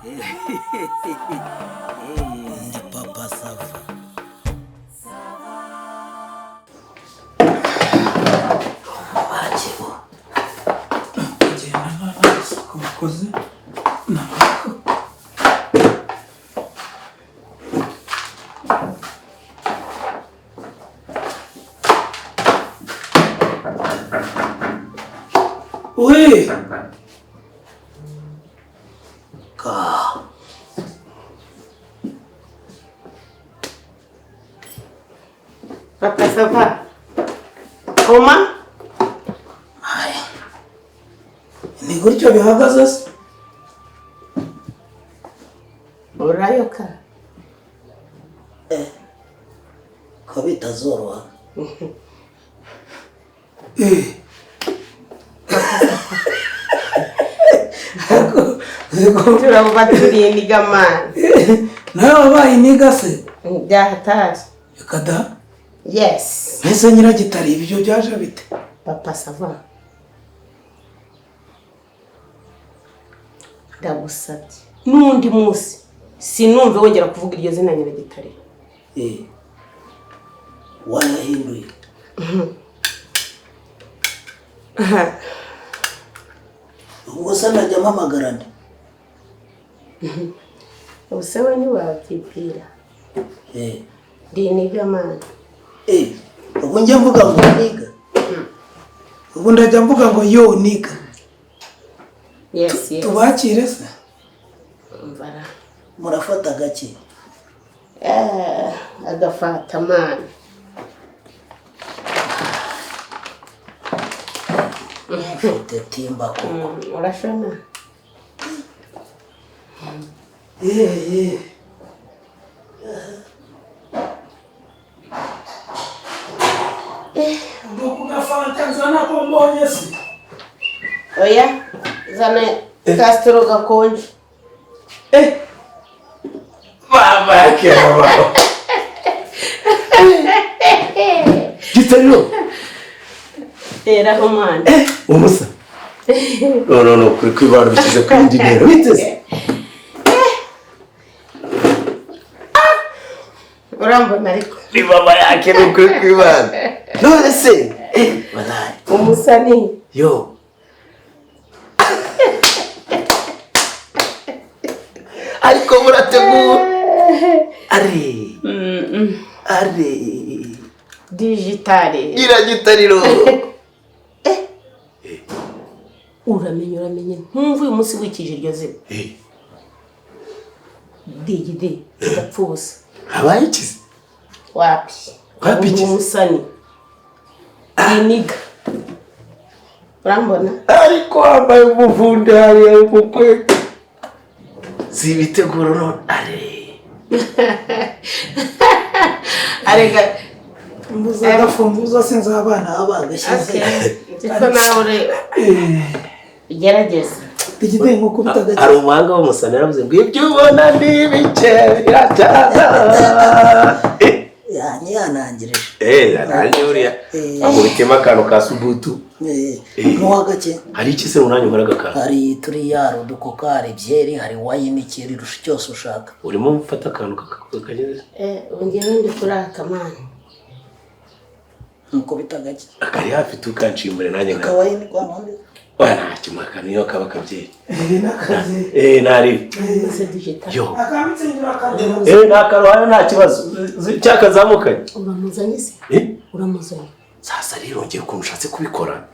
Ndi Papa Sava. Bakibo. Kugenda nta isuku bakoze. We Ka. Papa, ça va? Comment? Ay. Ni gutyo bihagaze se? Urayoka. Ko bitazoroha. Eh. Ariko uzi ko Turaba turi nigga man. Nawe wabaye iniga se? Byahatari. Reka da. Yes. Mbese Nyiragitari, ibyo byaje bite? Papa Sava. Ndagusabye. N'undi munsi sinumve wongera kuvuga iryo zina Nyiragitare. Eh. Wayahinduye. Ubwo se najya mpamagara nde? Ubuse we ntiwabyibwira. Eh. Ndi nigga man. Eh. Ubu njya mvuga ngo nigga. Ubu ndajya mvuga ngo yo nigga. Yes. Tubakire se? Mvara. Murafata gake. Eh, agafata man. Mfite timba koko. Urashona? Eh. Ubwo kugafanta nzana ko mbonye se? Oya, zana Castro gakonje. Baba yake baba. Gitariro. Teraho man. Umusa. No no no, kuri kwibara bishyize ku yindi ntera. Biteze. Urambona ariko. Ni baba yake ni kuri kwibara. None se wallahi. Umusani. Yo. Ariko murategura. Ari. Ari. Digitale. Nyiragitariro. Uramenye uramenye ntumva uyu munsi wikije iryo zina. Digide ndapfa ubusa. Habaye iki se? Wapi? Wapi iki se? Umusani. Iniga. Urambona? Ariko wambaye umuvundi hariya umukwe. Si ibiteguro none. Are. Arega. Mbuza agafunguzo sinzabana. Aba gashyize. Nziko nawe uri gerageza. Digide nko kubita gake. Hari umuhanga w'umusani yaravuze ngo ibyo ubona ni bike biracyaza. Yanjye yanangirije. Nanjye buriya. Akubitemo akantu ka subutu. Nuwa gake. Hari iki se unanyu nkora agakara? Hari turiya udukoka, hari byeri, hari wayini, ikiri rusha cyose ushaka. Urimo mfata akantu kageze. Ngewe ndi kuri aka man. Nkuko bita gake. Akari hafi tukanshimure nanjye nka. Akawayini kwa nkombe. Oya ntacyo mwaka niyo kaba kabyeri. N'akazi. Nari. Ese digital. Yo. Akamitsingira akadera. Nakaruhayo nta kibazo. Cyakazamukanye. Uramuzanye se? Uramuzanye. Sasa rero ngiye ukuntu ushatse kubikora.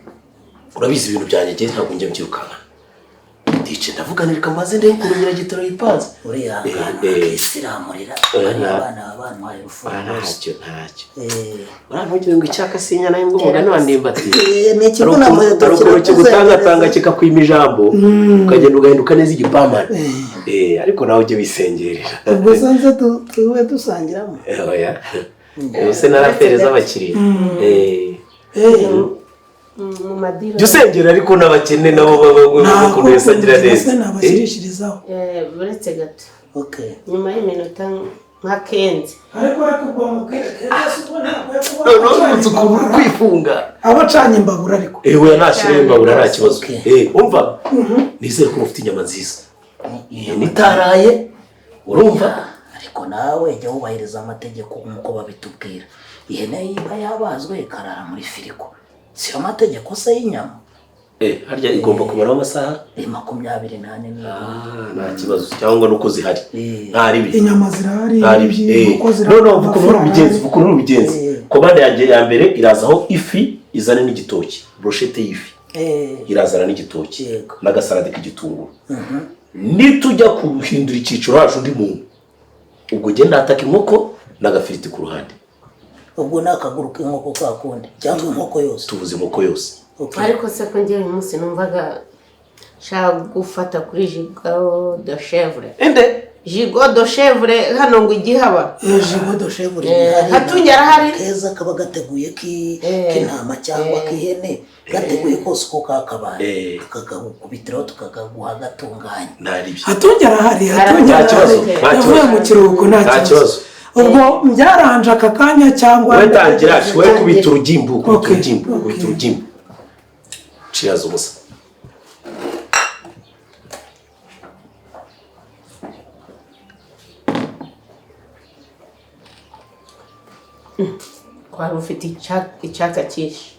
Urabizi ibintu byanjye ngiye ntabwo njya mbyirukanka. Ndice ndavuga nti reka maze ndebe ukuntu Nyiragitaro yipanze. Urihangana akisiramurira. Abana bantwaye urufunguzo. Ntacyo ntacyo. Uriya ntugire ngo icyaka sinya nawe ngo umugani wa Ndimbati. Ni ikivuna muheto. Hari ukuntu kigutangatanga kikakwima ijambo ukagenda ugahinduka neza igipamara. Ariko nawe ujye wisengerera. Ubwo se nze tube dusangiramo. Oya. Ubuse narafereza abakiriya. Mu madiro. Jya usengera ariko n'abakene nabo bakunda bisangira neza. Nabashirishirizaho. Uretse gato. Okay. Nyuma y'iminota nka kenzi. Ariko ariko ubwo mubwire Noneho uzi ukuntu uri kwifunga. Abacanye imbabura ariko. Oya ntashyiraho imbabura nta kibazo. Umva. Nizere ko mufite inyama nziza. Ihene itaraye, urumva? Ariko nawe jya wubahiriza amategeko nk'uko babitubwira. Ihene iba yabazwe ikarara muri firigo, siyo mategeko se y'inyama? Harya igomba kumaraho amasaha 24 niba. Nta kibazo, cyangwa nuko zihari. Nta ribi. Inyama zirahari. Nta ribi. Inkoko zirahari. No, no, vuga ukuntu ubigenza, vuga ukuntu ubigenza. Komande yanjye ya mbere irazaho ifi izane n'igitoki, brochette y'ifi. Irazana n'igitoki n'agasarade k'igitunguru. Nitujya kuhindura icyiciro hacu undi muntu, ubwo ugenda nataka inkoko n'agafiriti ku ruhande. Ubwo ni akaguru k'inkoko ka kundi cyangwa inkoko yose? Tubuze inkoko yose. Ariko se ko njyewe uyu munsi numvaga nshaka gufata kuri gigot de chèvre. Inde? Gigot de chèvre hano ngo igihaba. Gigot de chèvre. Hatungi arahari. Keza kaba gateguye k'intama cyangwa k'ihene, gateguye kose uko kakabaye, tukakagukubitiraho tukakaguha gatunganye. Hatungi arahari, Hatungi arahari. Yavuye mu kiruhuko, nta kibazo. Ubwo byaranje aka kanya cyangwa we tangira we kubita urugimbu, kubita urugimbu, kubita urugimbu. Cheers ubusa. Kwari ufite icyaka cyinshi.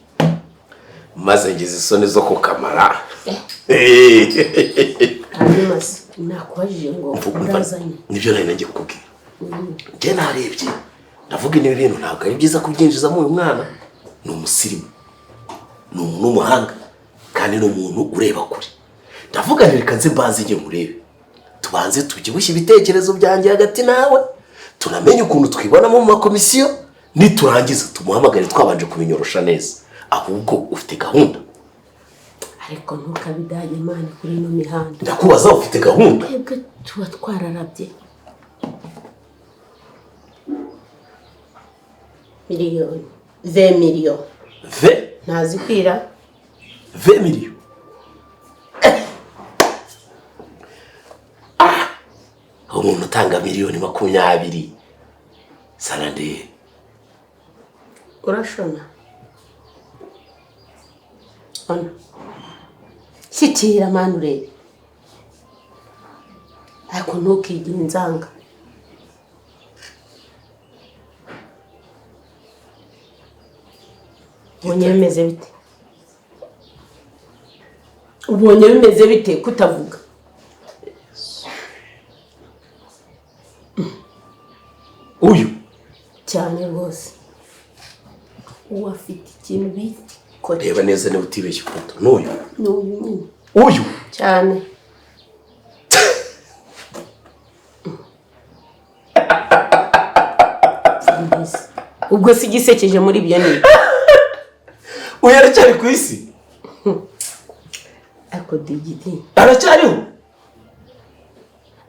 Maze ngize isoni zo kukamara. Hanyuma se nakubajije ngo urazanye? Nibyo nari nagiye kukubwira. Njye narebye ndavuga ibi bintu ntabwo ari byiza kubyinjizamo uyu mwana. Ni umusirimu, ni umuntu w'umuhanga, kandi ni umuntu ureba kure. Ndavuga nti reka nze mbanze njye murebe, tubanze tubyibushye ibitekerezo byanjye hagati nawe, tunamenye ukuntu twibonamo mu makomisiyo, niturangiza tumuhamagare twabanje kubinyorosha neza. Ahubwo ufite gahunda? Ariko ntukabidage Imana kuri ino mihanda. Ndakubaza, ufite gahunda? Twebwe tuba twararabye miliyoni, 20 miliyoni. Ntazikwira. 20 miliyoni. Umuntu utanga miliyoni 20 sanande. Urashona. Ona. Shyikira mani urebe. Ariko ntukigire inzanga. Ubonye bimeze bite? Ubonye bimeze bite kutavuga? Uyu cyane rwose. Uwo afite ikintu bita. Reba neza niba utibeshye ifoto. N'uyu. N'uyu nyine. Uyu cyane. Ubwo si igisekeje muri ibyo ni. Uyu aracyari ku isi? Ariko digidi. Aracyariho?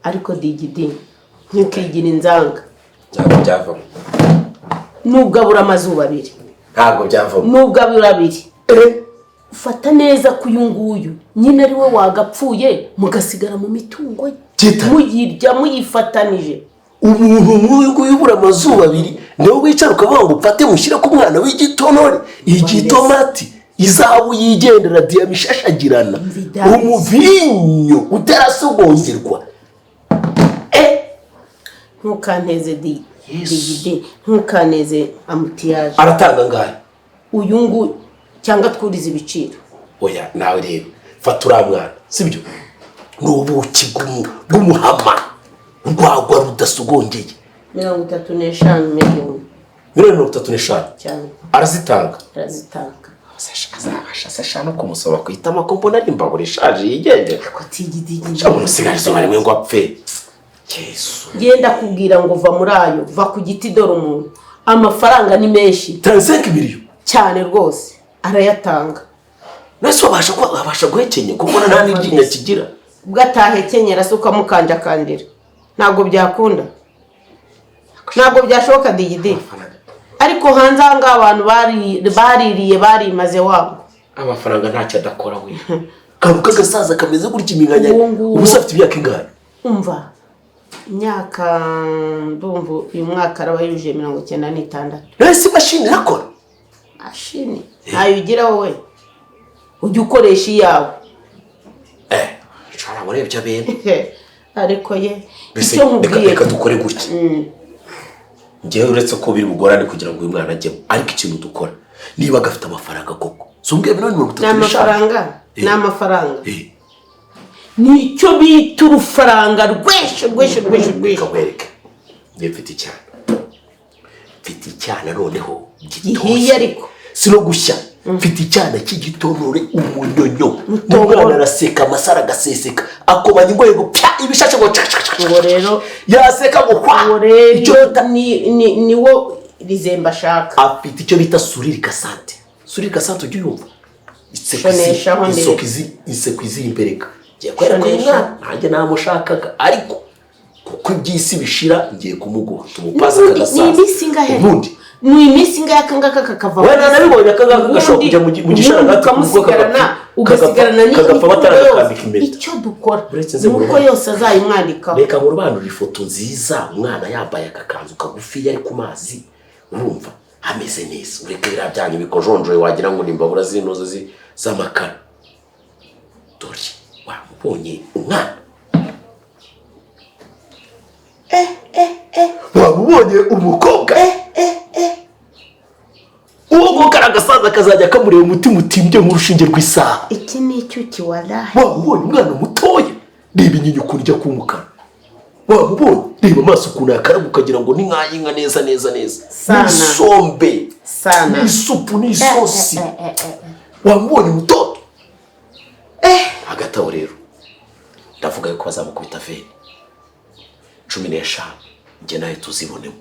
Ariko digidi ntukigira inzanga. Ntabwo byavamo. Nubwo abura amazuba abiri. Ntabwo byavamo. Nubwo abura abiri. Ufata neza ku uyu nguyu nyine ari we wagapfuye mugasigara mu mitungo ye. Muyirya muyifatanije. Umuntu nk'uyu nguyu ubura amazuba abiri niwe wicara ukavuga ngo mfate mushyire ku mwana w'igitonore, igitomati, izahabu yigendera, diyama ishashagirana, umuvinyo utarasogongirwa. Ntukanteze digidi, ntukaneze amutiyaje. Aratanga angahe? Uyu nguyu cyangwa twurize ibiciro. Oya nawe rero fata uriya mwana, sibyo? Ni ubuki bw'umuhama, urwagwa rudasogongeye. 35 miliyoni. Miliyoni 35 cyane. Arazitanga. Arazitanga. Azabasha se shano kumusaba kuhitamo ko mbona ari imbabura ishaje yigendera. Ariko tigidigi. Cyangwa usigara izuba rimwe ngo apfe. Yesu. Genda kubwira ngo va muri ayo, va ku giti dore umuntu. Amafaranga ni menshi. 35 miliyoni. Cyane rwose. Arayatanga. Nese wabasha guhekenya kuko nta n'iryinyo kigira. Ubwo atahekenyera se ukamukanjakandira. Ntabwo byakunda. Ntabwo byashoboka digidi. Ariko hanze aha ngaha abantu baririye barimaze wabo. Amafaranga ntacyo adakora we. Karuka gasaza kameze gutya iminganya. Ubu afite imyaka ingahe? Umva. Imyaka ndumva uyu mwaka araba yujuje 96. Nese mashini irakora? Mashini ntayo ugira wowe. Ujya ukoresha iyawe. Nshobora urebye abene. Ariko ye, Mbese icyo reka nkubwiye, reka dukore gutya. Ngewe uretse ko biri bugorane kugira ngo uyu mwana ajyemo, ariko ikintu dukora, niba gafite amafaranga koko, si umbwiye miliyoni mirongo ni itatu n'eshanu? Amafaranga ni amafaranga. Nicyo bita urufaranga rwinshi rwinshi rwinshi rwinshi. Reka nkwereke, njye mfite icyana, mfite icyana noneho Gihiye. Gitoshye. Ariko Si no gushya, mfite icyana cy'igitonore, umunyonyo. Mutongoro. Umwana araseka, amasaro agaseseka, akomanya ingoyi ngo pya, ibishashe ngo caka caka caka. Uwo rero Yaseka ngo kwa. Uwo rero Icyo ni wo Rizemba ashaka. Afite icyo bita sourire cassante. Sourire cassante ujya uyumva? Inseko Shoneshaho ndebe. Inseko iziye impereka. Ngiye kwereka uyu Shonesha. mwana, nanjye namushakaga, ariko kuko iby'isi bishira, ngiye kumuguha tumupaze aka N'ubundi ni gasaza. iminsi ingahe? Ubundi Ni iminsi ingahe aka ngaka kakava? Wenda nabibonye, aka ngaka gashobora kujya mu gisharagati, ukamusigarana, kagapfa- ugasigarana kagapfa n'imitungo batarakambika yose. Impeta. Icyo dukora Uretse nze ni uko mu yose azayimwandikaho. Reka nkurobanure ifoto nziza, umwana yambaye agakanzu kagufi, ari ku mazi, urumva ameze neza. Ureke biriya byanyu bikojonjoye, wagira ngo ni imbabura z'intozo z'amakara. Dore wamubonye umwana, wamubonye umukobwa, uwo nguwo kari agasaza kazajya kamureba umutima utimbye nk'urushinge rw'isaha. Iki ni icyuki, warahe. Wamubonye umwana mutoya? Reba inyinya ukuntu ijya kuba umukara. Wamubonye? Reba amaso ukuntu yakaraga, ukagira ngo ni nk'ay'inka neza neza neza. Sana. N'isombe. Sana. N'isupu n'isosi. Wamubonye umutoto? Hagati aho rero ndavuga yuko bazamukubita veni 15, njye nawe tuzibonemo,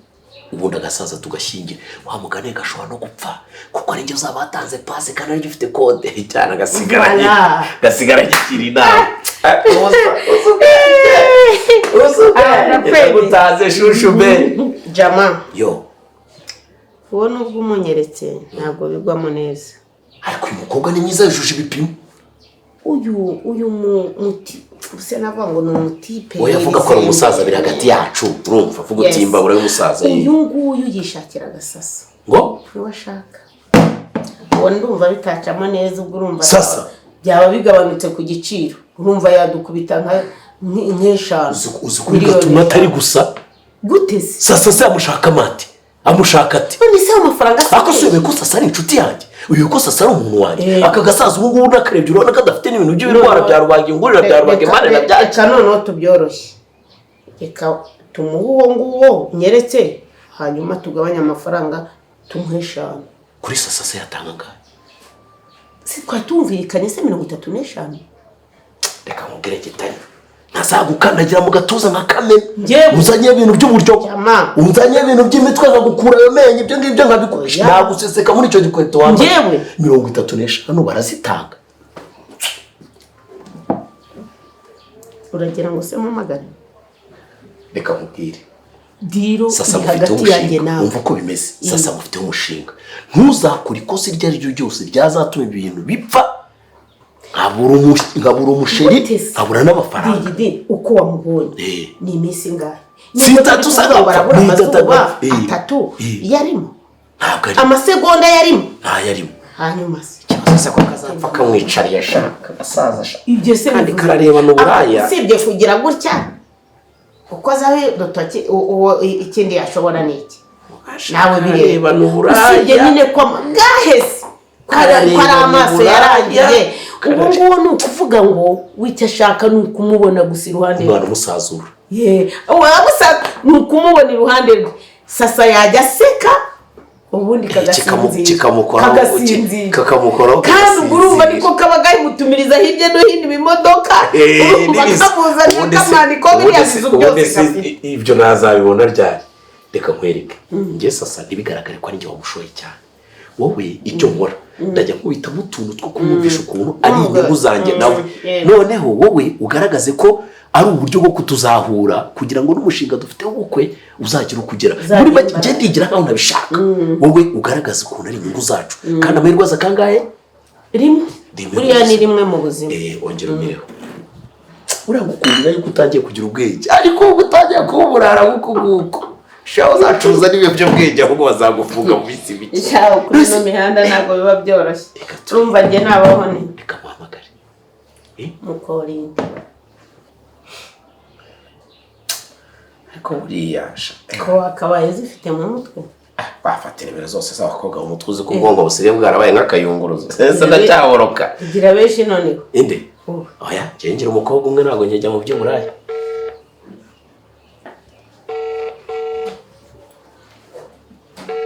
ubundi agasaza tugashyingira. Wa mugani gashobora no gupfa, kuko ari njye uzaba watanze pasi kandi ari njye ufite kode cyane, agasigara Voilà. gasigara gikira inama. Ah, Ndagutaze shushu be. Jama. Yo. Uwo nubwo umunyeretse ntabwo bigwamo neza. Ariko uyu mukobwa ni mwiza, yujuje ibipimo. Uyu muti se navuga ngo ni umutipe. Oya, avuga ko ari umusaza, biri hagati yacu, urumva, avuga uti Yes. imbabura y'umusaza. Uyu nguyu yishakira agasasa. Ngo? Niwe ashaka. Uwo ndumva bitacamo neza, ubwo urumva Sasa. byaba bigabanutse ku giciro, urumva yadukubita nk'eshanu. Uzi ko bigatuma atari gusa. Gute se? Sasa se amushaka amati, amushaka ati? None se ayo mafaranga se? Ako si uyobewe ko sasa ari inshuti yanjye? Uyobewe ko sasa ari umuntu wanjye? Eh. Aka gasaza ubu ngubu nakarebye, urabona ko adafite n'ibintu by'ibirwara bya rubaga ingurira bya rubaga impande na bya. Reka noneho tubyoroshye, reka tumuhe uwo nguwo nyeretse, hanyuma tugabanye amafaranga, tumuhe 5. Kuri sasa se yatanga angahe? Si twari tumvikanye se 35? Reka nkubwire gitari, ntazagukandagira mu gatuza nka kamena. Njyewe- Uzanye ibintu by'uburyo, Jama. uzanye ibintu by'imitwe, nkagukura ayo menyo, ibyo ngibyo nkabikurisha, Oya. naguseseka muri icyo gikweto wambaye. Njyewe? 35 barazitanga. Uragira ngo se mpamagare? Reka nkubwire. Diro Sasa iri mufiteho hagati yanjye umushinga. nawe. Wumva uko bimeze? Sasa mufiteho umushinga, ntuzakore ikosa iryo ari ryo ryose ryazatuma ibintu bipfa, nkabura umusheri, Gute se? nkabura n'amafaranga. Digidi, uko wamubonye, Eh. ni iminsi ingahe? Si itatu se agapfa? Barabura Ni itatu amazuba agapfa. Eh. atatu Eh. yarimo? Ntabwo ari Amasegonda yarimo? Ntayarimo. Hanyuma se? Ikibazo se ko kazapfa kamwicariye, ashaka agasaza Ibyo se kandi bivuze- karareba n'uburaya. Ah, usibye kugira gutya uko azaho urutoki, uwo ikindi yashobora ni iki nawe bireba? Karareba n'uburaya. Usibye nyine ko gahese ko ari Karareba amaso n'uburaya. yarangiye ubu Karareba. ngubu, ni ukuvuga ngo wicyo ashaka ni ukumubona gusa iruhande rwe. Umwana umusazura. Ye, wabusa ni ukumubona iruhande rwe, sasa yajya aseka ubundi kagasinzira. Kikamukoraho. Kagasinzira. Kakamukoraho. Kandi ubwo urumva kagasinzira. niko kaba kamutumiriza hirya no hino ibimodoka, urumva kamuzanira kamwandikaho biriya bizu byose gafite. Ibyo ntazabibona ryari? Reka nkwereke, njye sasa ntibigaragare ko ari njye wamushoye cyane. Wowe icyo nkora, ndajya nkubitamo utuntu two kumwumvisha ukuntu ari inyungu zanjye nawe. Noneho wowe ugaragaze ko ari uburyo bwo kutuzahura, kugira ngo n'umushinga dufite w'ubukwe uzagire ukugera Uzagira muri make. imbaraga. Njye ndigira nkaho ntabishaka, wowe ugaragaze ukuntu ari inyungu zacu, kandi amahirwe aza kangahe? Rimwe. Rimwe Buriya mu ni buzima. rimwe mu buzima. Ongera umireho. Uragukundira yuko utangiye kugira ubwenge, ariko ubu utangiye kuba uburara nk'uku nguku, shaho uzacuruza n'ibiyobyabwenge, ahubwo bazagufunga mu minsi mike. Shaho, kuri ino mihanda ntabwo biba byoroshye. Reka Urumva njye nabaho ni Reka muhamagare. Mukorinda. Ariko buriya sha, Ko wakabaye zifite mu mutwe. Bafata nimero zose z'abakobwa mu mutwe, uzi ko ubwonko busigaye bwarabaye nk'akayunguruzo, ese ndacyaboroka. Ugira benshi noneho? Inde? Ubu. Oya, njye ngira umukobwa umwe, ntabwo njya mu by'uburaya.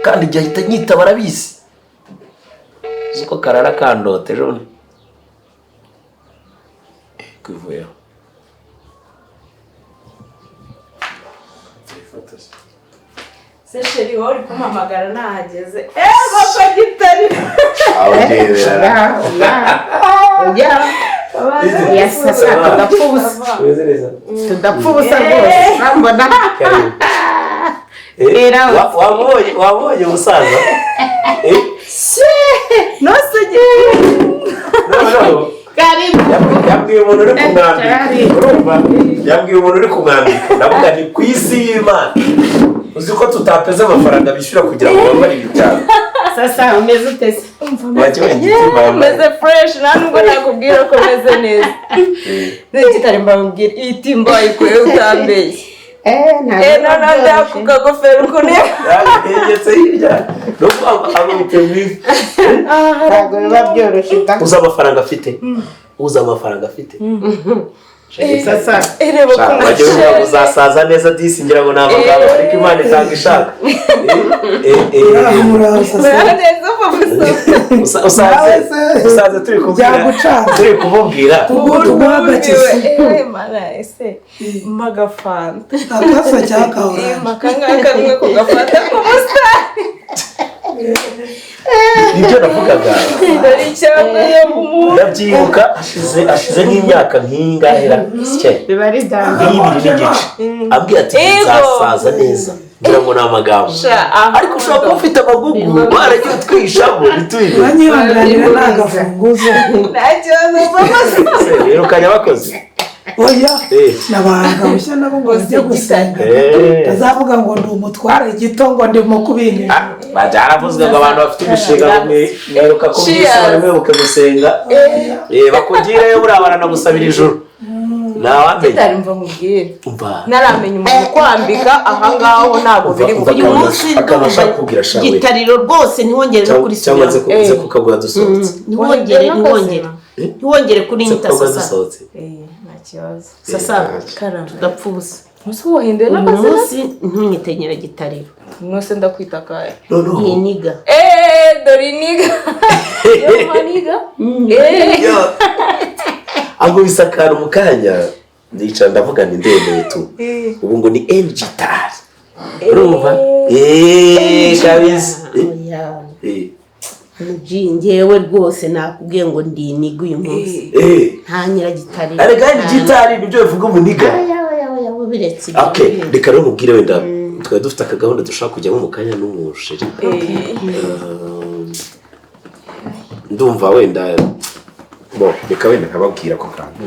Kandi igihe ahita nyita barabizi, uzi ko karara kandota ejo bundi. Kwivuyeho. Se chéri, wowe uri kumpamagara nahageze. Papa Gitari. Aho urebera. Oya. Yasasa tudapfa ubusa. Umeze neza. Tudapfa ubusa rwose. Urambona? Karibu. Era. Wabonye umusaza? Ntusugire. No. Karibu. Yabwiye umuntu uri kumwambika, urumva, yabwiye umuntu uri kumwambika, ndavuga ni ku isi y'Imana, uzi ko tutapeze amafaranga bishyura kugira ngo bambare ibi byaro. Sasa umeze ute se? Wakibonye igitimba yambaye? Meze fresh, nta nubwo nakubwira ko meze neza. Gitari, mbabwira iyi timba wayikuye utambeye. Ntabwo Eh, biba noneho byoroshye. ndakukagofero ukuntu Yegetse hirya nuko amubite mu ivi. Ntabwo biba byoroshye da. Uzi amafaranga afite? Uzi amafaranga afite? Sasa Reba ukuntu Bajya bavuga ngo uzasaza neza disi, ngira ngo ni amagambo, ariko Imana itanga ishaka. Muraho sasa. Neza papa. Usaze usaze turi kubwira Byagucanze. turi kumubwira. Tuguha agakiza. Mana, ese magafanta? Akasa cyangwa ka oranje? Makangaka kamwe ku gafanta k'umusitari. Nibyo navugaga. Dore icyapa yo mu Ndabyibuka ashize nk'imyaka nk'ingahera sike biba ari danje. nk'ibiri n'igice, ambwira ati Ego. nzasaza neza, ngira ngo ni amagambo, Sha, aho ariko ushobora kuba ufite amagugu waragiye utwishamo ntitubimenye. Uranyihanganira ni agafunguzo. Nta kibazo papa. Se, birukanye abakozi? Oya. Eh. Nabanga bushya nabo ngo bajye gusenga, tazavuga ngo ndi umutware gito, ngo ndimo kubinjira. Ah, byaravuzwe ngo abantu bafite imishinga ngo mwiruka ku by'isi Cheers. bari gusenga. Bakugireyo buriya baranagusabira ijuru, ntawamenya. Gitari, mva nkubwire. Umva. Ntaramenya umuntu ukwambika ahangaho ntabwo biri Umva, Uyu munsi akantu ashaka kubwira shawe. Gitariro rwose ntiwongere no Cyangwa cyangwa nze kurisubiramo. nze kukagura dusohotse. Ntiwongere, ntiwongere, ntiwongere Nze kurinyita kukagura sasa. dusohotse. Nta kibazo. Sasa Karame. tudapfa ubusa. Umunsi wahinduye Uyu n'amazina. munsi ntunyite Nyiragitariro. Mwese ndakwita kahe? Noneho Iyi niga. Dore iniga yo maniga. Yo. Ankubise akantu mu kanya, ndicara ndavuga nti ndemeye tu, ubu ngo ni engitari, urumva, kabisa. Oya. Eh, Njyewe rwose nakubwiye ngo ndi iniga uyu munsi. Nta Nyiragitariro. Arega gitari nibyo bivuga umuniga. Oya, oya, oya, ubiretse ibyo. Okay, reka rero mubwire, wenda twari dufite akagahunda dushaka kujyamo mu kanya n'umusheri. Ndumva wenda bo reka wenda nkababwira ko kantu.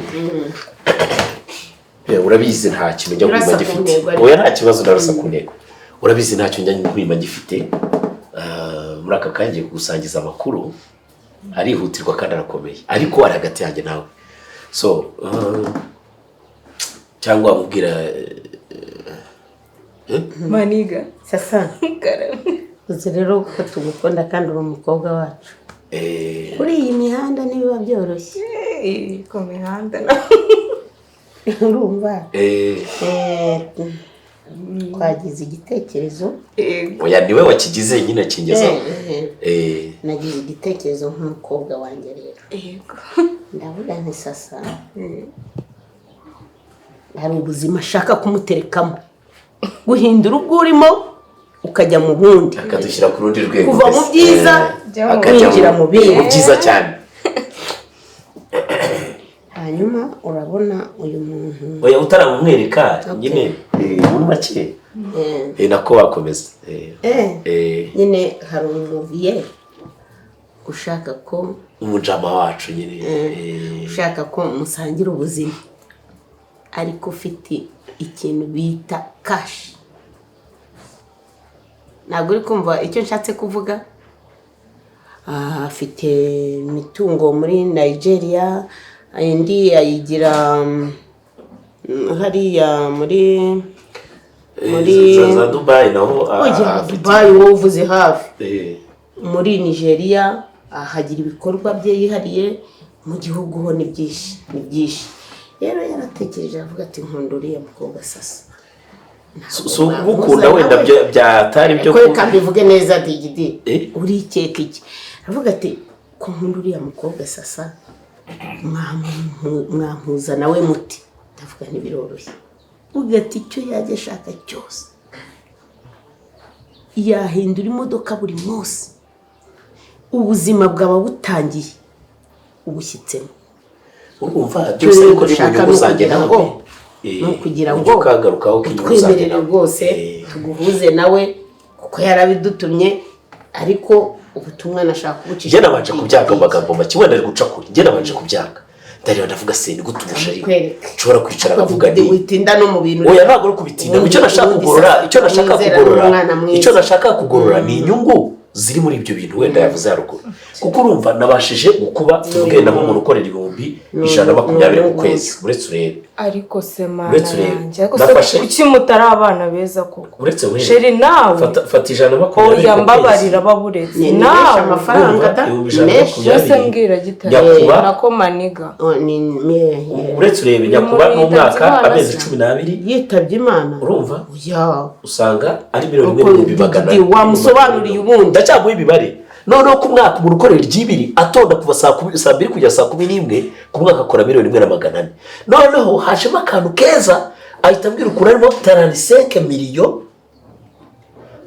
Urabizi nta kintu njya Urasa kwima ku gifite. ntego ariko. Oya, nta kibazo, ndarasa ku ntego. Urabizi ntacyo njya kwima gifite. Muri aka kanya ngiye kugusangiza amakuru arihutirwa kandi arakomeye, ariko ari hagati yanjye nawe, so cyangwa wamubwira. Maniga. Sasa Karame. Uzi rero ko tugukunda kandi uri umukobwa wacu. Kuri iyi mihanda ntibiba byoroshye. Ku mihanda. Urumva? Twagize igitekerezo. Yego. Oya, niwe wakigize nyine akingezaho. Nagize igitekerezo nk'umukobwa wanjye rero. Yego. Ndavuga nti sasa hari ubuzima ashaka kumuterekamo, guhindura ubwo urimo ukajya mu bundi. Akadushyira ku rundi rwego. Kuva mu mbese. byiza, Akajya winjira mu bindi. Mu byiza cyane. Hanyuma urabona uyu muntu. Oya, utaramumwereka nyine, muri make, nako wakomeza. Nyine hari umuviye ushaka ko Umujama wacu nyine. Ushaka ko musangira ubuzima, ariko ufite ikintu bita cash. Ntabwo uri kumva icyo nshatse kuvuga? Afite imitungo muri Nigeria, indi ayigira hariya muri Muri- Za Dubayi naho Oya, afite- Dubayi wowe uvuze hafi. Muri Nigeria ahagira ibikorwa bye yihariye, mu gihugu ho ni byinshi, ni byinshi. Rero yaratekereje avuga ati nkunda uriya mukobwa Sasa. Si ugukunda wenda byatari byo ko reka mbivuge neza, Digidi. Urikeka iki? Aravuga ati ko nkunda uriya mukobwa Sasa, mwampuza nawe muti? Ndavuga ntibiroroshye. Uvuga ati icyo yajya ashaka cyose, yahindura imodoka buri munsi, ubuzima bwaba butangiye ubushyitsemo. Urumva byose, ariko ni mu Dushaka nyungu ni zanjye ukugira nawe. Ni ukugira Ujye ngo ukagarukaho ko inyungu zanjye utwemerere nawe. rwose tuguhuze nawe, kuko yarabidutumye, ariko ubutumwa nashaka kubucisha. Njye nabanje kubyanga mu magambo make, wenda ari guca kure. Njye nabanje kubyanga, ndareba ndavuga se ni gute umushari Kwereke. nshobora kwicara nkavuga nti Witinda no mu bintu. Oya, ntabwo ari ukubitinda. Icyo nashaka kugorora, icyo nashaka Mwizera kugorora, n'umwana mwiza. icyo nashaka kugorora ni inyungu ziri muri ibyo bintu wenda yavuze haruguru, kuko urumva nabashije gukuba, tuvuge nk'umuntu ukorera 120,000 ku kwezi, uretse urebe. Ariko se Mana Uretse urebe. yanjye, ariko se Nafashe- kuki mutari abana beza koko? Uretse urebe. Chéri, nawe. Fata 120 Oya, ku kwezi. mbabarira, baburetse. Ni menshi Nawe. amafaranga da. Ibihumbi Ni ijana na menshi. makumyabiri. Byose mbwira Gitare. Nyakuba. Nako maniga. Oh, Uretse urebe, nyakuba Umuntu n'umwaka yitabye Imana amezi se. 12. Yitabye Imana. Urumva? Oya. Usanga ari miliyoni imwe Uko n'ibihumbi magana Didi wamusobanuriye ubundi. Ndacyaguha imibare. Noneho ku mwaka, umuntu ukorera iry'ibiri atonda kuva saa 10, saa 2 kugera saa 11, ku mwaka akora miliyoni 1 na 400. Noneho hajemo akantu keza, ahita ambwira ukuntu harimo 35 millions,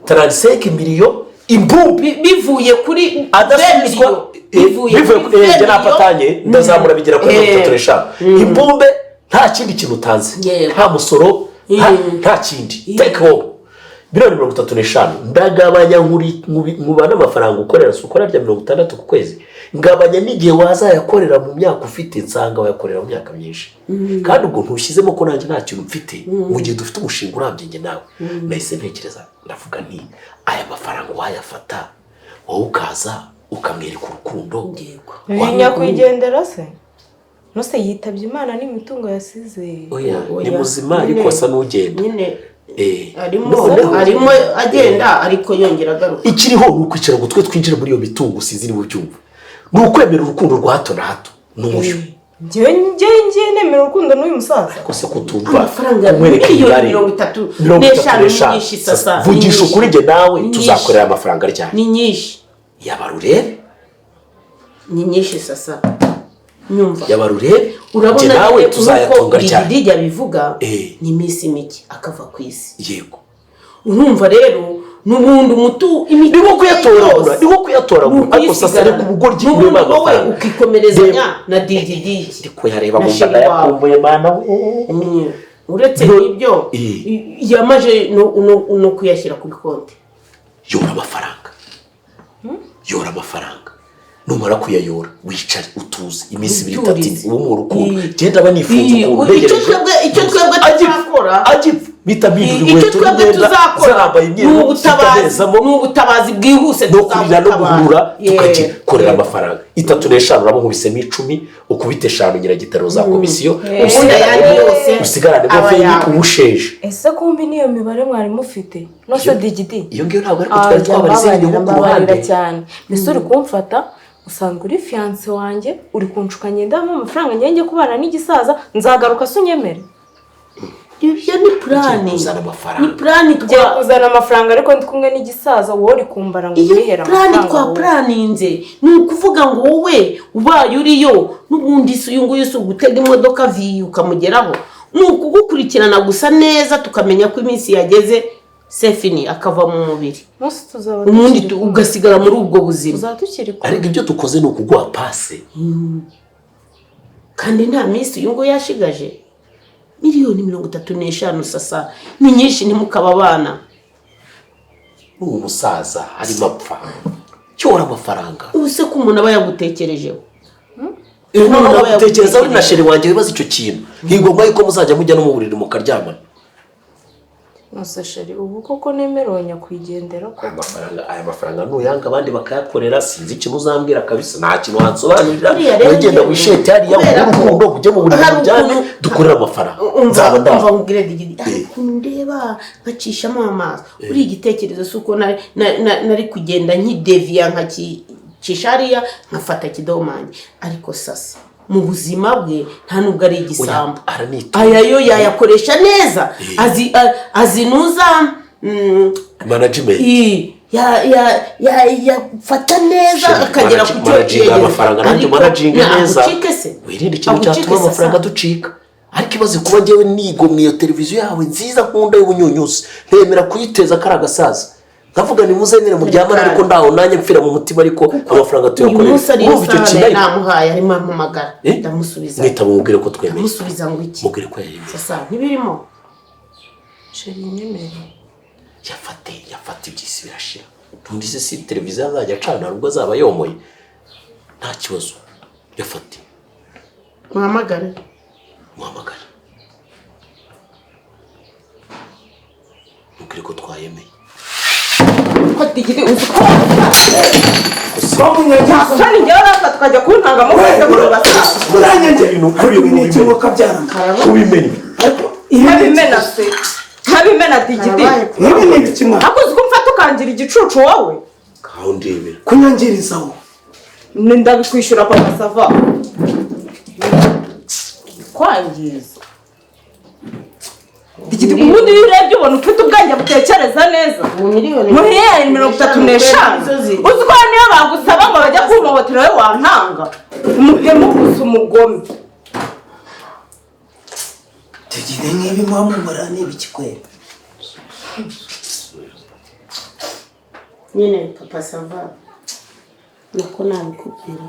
35 millions imbumbi. Bivuye kuri Adasubizwa. Bivuye Bivuye kuri njye napatanye ndazamura bigera kuri 35 imbumbe, nta kindi kintu utanze, nta musoro, nta kindi, take home miliyoni 35. Ndagabanya nkuba n'amafaranga ukorera, si ukora rya 60 ku kwezi, ngabanya n'igihe wazayakorera mu myaka ufite, nsanga wayakorera mu myaka myinshi, kandi ubwo ntushyizemo ko nanjye nta kintu mfite mu gihe dufite umushinga urambye njye nawe. Nahise ntekereza ndavuga nti aya mafaranga wayafata wowe ukaza ukamwereka urukundo. Uyu nyakwigendera se nose yitabye Imana n'imitungo yasize? Oya, ni Oya. muzima, ariko asa n'ugenda. Nyine arimo Noneho- arimo agenda, ariko yongera agaruka. Ikiriho ni ukwicara ngo twe twinjire muri iyo mitungo, sinzi niba ubyumva, ni ukwemera urukundo rwa hato na hato n'uyu. Njyewe nemera urukundo n'uyu musaza? Ariko se kutumva Amafaranga kumwereka miliyoni imibare 33 33 ni nyinshi, Sasa. Ni Vugisha nyinshi. ukuri, njye nawe Ni nyinshi. tuzakorera amafaranga ryari? Ni nyinshi. Yabara urebe. Ni nyinshi, Sasa, nyumva. Yabara urebe, njye Urabona nawe nyine tuzayatunga nk'uko ryari? Didi abivuga, ni iminsi mike akava ku isi. Urumva rero n'ubundi umutu Ni nko kuyatoragura, ni nko kuyatoragura, ariko Sasa reka ubugoryi n'ubundi burimo wowe amafaranga. ukikomerezanya na Didi. Ndi kuyareba Na nkumva chéri wawe. ndayakumbuye, Mana we. Uretse n'ibyo, yamaje no kuyashyira kuri konti. Yora amafaranga, yora amafaranga. Numara kuyayora wicare utuze iminsi ibiri, itatu, ine, Witurize. ubu mu rukundo genda aba nifunze ukuntu Icyo ntegereje. icyo twebwe tuzakora Agipfa mpita mpindura icyo inkweto twebwe n'imyenda, tuzakora zarambaye ni imyeru ubutabazi zitadezamo. ni ubutabazi bwihuse. No kurira no Tuzagutabara. guhurura, Yeah. tukagikorera amafaranga 35, uraba nkubisemo 10, ukubite 5 nyiragitaro za komisiyo, Ubundi ayandi yose usigarane aba veni yawe. ubusheje. Ese kumbi niyo mibare mwari mufite nose, Digidi? Iyo ngiyo ntabwo, ariko twari twabarize inyungu ku Mbabarira ruhande. cyane. Mbese uri kumfata usanzwe uri fiancé wanjye, uri kunshuka ngendamo amafaranga ngenge kubana n'igisaza, nzagaruka se unyemere? Ibyo ni plan. Ugiye kuzana amafaranga. Ni plan. Ngiye Twa kuzana amafaranga, ariko ndi kumwe n'igisaza, wowe uri kumbara ngo Iyo unihere plan amafaranga twa wowe. planinze ni ukuvuga ngo wowe ubaye uriyo n'ubundi si uyu nguyu, si ugutega imodoka vi ukamugeraho, ni ukugukurikirana gusa neza, tukamenya ko iminsi yageze, c'est fini, akava mu mubiri. Umunsi tuzaba Ubundi tukiri kumwe. ugasigara muri ubwo buzima. Tuzaba tukiri kumwe. Ariko ibyo dukoze ni ukuguha passe. Kandi nta minsi uyu nguyu yashigaje. Miliyoni 35, Sasa, ni nyinshi, ntimukaba abana. N'uwo musaza arimo apfa, cyora amafaranga. Ubu se ko umuntu aba yagutekerejeho? Noneho gutekereza uri na chéri wanjye wibaza icyo kintu, ntigomba yuko muzajya mujya no mu buriri mukaryamana. Nose chéri, ubu koko nemerewe nyakwigendera ko? Aya mafaranga nuyanga abandi bakayakorera, sinzi ikintu uzambwira kabisa, nta kintu wansobanurira. Buriya rero Wagenda njyewe- wishete hariya kubera ubure ko urukundo, ujye mu buriri hari buryame, ukuntu- dukorere amafaranga. Umva, Nzaba umva ndaho. nkubwire Digidi, hari ukuntu ndeba nkacishamo amaso uriya igitekerezo, si uko nari kugenda nkideviya nkakicisha hariya nkafata kidomange, ariko sasa mu buzima bwe nta nubwo ari igisambo. Oya, aranitunga. Aya yo yayakoresha neza, azinuza Management. Yafata neza akagera ku cyo Managinga yegera. amafaranga nanjye Ariko managinga neza. agucike se? Wirinde ikintu Agucike cyatuma se amafaranga sa? aducika. Ariko ibaze kuba njyewe nigomwe iyo televiziyo yawe nziza nkunda y'ubunyunyusi, ntemera kuyiteza kari agasaza, nkavuga ni muzemere muryamane, ariko ndaho nanjye mpfira mu mutima, ariko amafaranga Uyu tuyakorere. munsi ariyo Urumva icyo saha kintu ariko? namuhaye, arimo ampamagara. Eh? Ndamusubiza. Mwitaba mubwire ko twemeye. Ndamusubiza ngo iki? Mubwire ko yayemeye. Sasa ntibirimo. Chéri, nyemerere. Yafate, yafate, iby'isi birashira. Undi se si televiziyo azajya acana nubwo azaba yomoye, nta kibazo, yafate. Muhamagare. Muhamagare, mubwire ko twayemeye. Ko Digidi, uzi ko Bamunyangiriza. soni njyewe urapfa tukajya kuntanga mu kwezi ngo basaza. Uranyangiriza. Ibintu Ariko ibi ni iki ngo kabyarana? Kubimenya. Ariko ibi ni iki? Ntabimena se, ntabimena Digidi. Karabaye. Ibi ni ibiki mwana? Ariko uzi ko umfata ukangira igicucu wowe? Kaho ndebera. Kunyangiriza wowe. Ndabikwishyura papa sava kwangiza. Digidi, ubundi iyo urebye ubona ufite ubwenge butekereza neza? Ubu miliyoni 35 miliyoni uzi ko niyo bagusaba ngo bajya kumpohotera wowe wantanga? Umuhemu gusa, umugome. Tugire nk'ibi mwamumara ni ibiki kwera? Nyine papa sava, nako nabikubwira.